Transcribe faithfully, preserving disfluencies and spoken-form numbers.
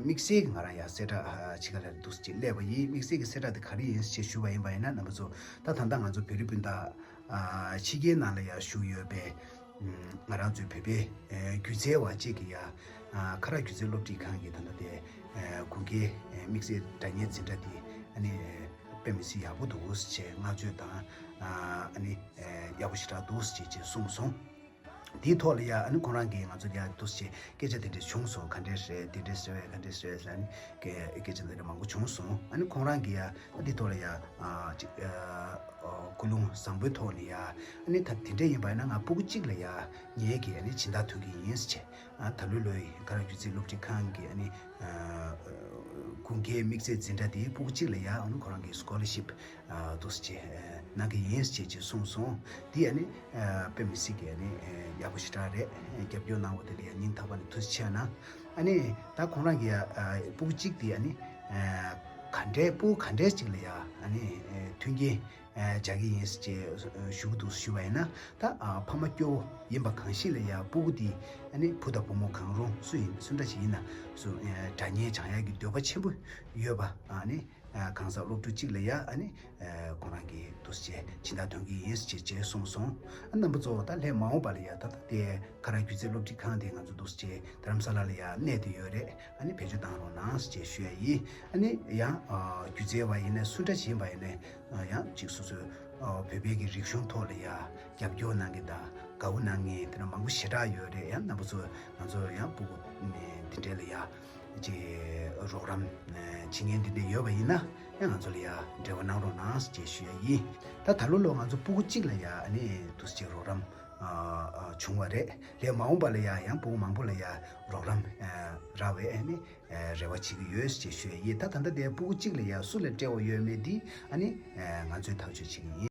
དམིགས་བསལ་གྱི་ང་རང་ཡང་གསལ་བསྒྲགས་ཨ་ཕྱི་ཁ་ལ་འདུག་སེ་ཅིག་སླེབས་པ་ཡིན། དམིགས་བསལ་གྱི་གསལ་བསྒྲགས་དེ་ག་རེ་ཡིན་ཞེས་ཞུས་པ་ཡིན་པ་ཡིན་ན། རྣམ་པ་ཚོ་ད་ད་ལྟ་ང་ཚོ་བོད་རིགས་སྤུན་ཟླ་ཨ་ཕྱི་རྒྱལ་ནང་ལ་ཡང་བཞུགས་ཡོད་པའི་ང་རང་ཚོའི་བོད་པའི་སྒྱུ་རྩལ་བ་གཅིག་གིས་ཡང་ཁ་རག་སྒྱུ་རྩལ་སློབ་ཁྲིད་ཁང་གི་ད་ལྟ་དེ་དགུན་ཁའི་དམིགས་བསལ་སྒྲ་སྙན་འཛིན་གྲྭ་དེ་ཨ་ནི་དཔེ་མི་སྲིད་ཡག་པོ་འདུག་ཅེས་བསྔགས་བརྗོད་དང་ཨ་ནི་ཡག་པོ་ཞེ་དྲག་འདུག་ཅེས་ཅེས་གསུངས་སོང་། དེའི་ཐོག་ལ་ཡ་ཨ་ནི་ཁོང་རང་གིས་ང་ཚོ་ཡ་འདུག་ཅེས་སྐད་ཆ་དེ་འདྲ་བྱུང་སོང་། ག་འདྲས་རེད། དེ་འདྲས་རེད། ག་འདྲས་རེད་ལབ་ནི་སྐད་སྐད་ཆ་དེ་འདྲ་མང་པོ་བྱུང་སོང་། ཨ་ནི་ཁོང་རང་གིས་ཡ་ད་དེའི་ཐོག་ལ་ཡ་ཨ་ཅིག་ཨ་ཨ་ཀུན་སློང་བཟང་པོའི་ཐོག་ནས་ཡ་ཨ་ནི་ད་དེ་འདྲས་ཡིན་པ་ཡིན་ན་ང་སྤུ་གུ་གཅིག་ལ་ཡ་ངེད་ཀྱིས་ཨ་ནི་སྦྱིན་བདག་ཐོན་གྱི་ཡིན་ཟེར་བྱས། ཨ་ད་ལོའི་ལོའི་ཁ་རག་སྒྱུ་རྩལ་སློབ་ཁྲིད་ཁང་གི་ཨ་ནི་ཨ་དགུན་ཁའི་དམིགས་བསལ་འཛིན་གྲྭ་དེའི་སྤུ་གུ་གཅིག་ལ་ཡ་ཨ་ནི་ཁོ་རང་གི་སི་ཀོ་ལར་ཤིབ་ཨ་འདུག་སེ་ཅིག་ཨ་གནང་གི་ཡིན་ཟེར་བྱས་ཅིག་གསུངས་སོང་། དེ་ཨ་ནི་ཨ་དཔེ་མི་སྲིད་ཀྱི་ཨ་ནི་ཨ་ཡག་པོ་ཞེ་དྲག་རེད། རྒྱབ་སྐྱོར་གནང་བ་དེ་ལ་ཡ་སྙིང་ཐག་པ་ནས་ཐུགས་རྗེ་ཆེ་གནང་། ཨ་ནི་ད་ཁོང་རང་གི་ཨ་སྤུ་གུ་གཅིག་དེ་ཨ་ནི་ཨ་ག་འདྲའི་སྤུ་གུ་ག་འདྲའི་ཅིག་ལ་ཡ་ཨ་ནི་ཨ་མཐུན་རྐྱེན་ཨ་སྦྱར་གྱི་ཡིན་ཟེར་བྱས་ཞུ་གི་འདུག་ཞུ་བ་ཡིན་ན། ད་ཨ་ཕ་མ་སྐྱོ་བོ་ཡིན་པ་གང་ཞིག་ལ་ཡ་སྤུ་གུ་དེ་ཨ་ནི་བུ་དང་བུ་མོ་གང་རུང་སུ་ཡིན་སུ་འདྲ་ཞིག་ཡིན་ན་སུ་ཨ་སྒྲ་སྙན་སྦྱང་ཡག་གི་འདོད་པ་ཆེན་པོ་ཡོད་པ་ཨ་ནི། ཨ་གང་ཟག་སློབ་ཕྲུག་གཅིག་ལ་ཡ་ཨ་ནི་ཨ་ཁོང་རང་གིས་འདུག་སེ་བྱས་སྦྱིན་བདག་ཐོན་གྱི་ཡིན་ཟེར་བྱས་གསུངས་སོང་། ཨ་རྣམ་པ་ཚོ་ད་ལྷན་མ་འོངས་པ་ལ་ཡ་ད་ལྟ་དེ་ཁ་རག་སྒྱུ་རྩལ་སློབ་ཁྲིད་ཁང་དེ་ང་ཚོ་འདུག་སེ་བྱས་རྡ་རམ་ས་ལ་ལ་ཡ་གནས་བསྡད་ཡོད་རེད། ཨ་ནི་བེད་སྤྱོད་བཏང་རོགས་གནང་ཟེར་བྱས་ཞུ་ཡ་ཡིན། ཨ་ནི་ཡང་ཨ་སྒྱུ་རྩལ་བ་ཡིན་ནའི་སུ་འདྲ་ཞིག་ཡིན་པ་ཡིན་ནའི་ཨ་ཡང་ཅིག་སོ་སོའི་ཨ་བོད་པའི་གི་རིག་གཞུང་ཐོག་ལ་ཡ་རྒྱབ་སྐྱོར་གནང་མཁན་དང་དགའ་པོ་གནང་མཁན་དེ་འདྲ་མང་པོ་ཞེ་དྲག་ཡོད་རེད། ཡང་རྣམ་པ་ཚོ་ང་ཚོ་ཡང་སྤུ་གུ་ནས་འདི་འདྲ་ལ་ཡ། ཅེས་རོགས་རམ་བྱེད་མཁན་འདི་འདྲ་ཡོད་པ་ཡིན་ན་ཡང་ང་ཚོ་ལ་ཡ་འབྲེལ་བ་གནང་རོགས་གནང་ཅེས་ཞུ་ཡ་ཡིན། ད་ད་ལོ་ལོ་ང་ཚོ་སྤུ་གུ་གཅིག་ལ་ཡ་ཨ་ནི་འདུག་སེ་རོགས་རམ་བྱུང་བ་རེད། ལས་མ་འོངས་པ་ལ་ཡ་ཡང་སྤུ་གུ་མང་པོ་ལ་ཡ་རོགས་རམ་རག་པའི་ཨ་ནི་རེ་བ་བྱེད་ཀྱི་ཡོད་ཅེས་ཞུ་ཡ་ཡིན། ད་ད་ལྟ་དེ་སྤུ་གུ་གཅིག་ལ་ཡ་སུ་ལ་སྤྲད་པ་ཡོད་མེད་འདི་ཨ་ནི་ང་ཚོས་ཐག་གཅོད་བྱེད་ཀྱི་ཡིན།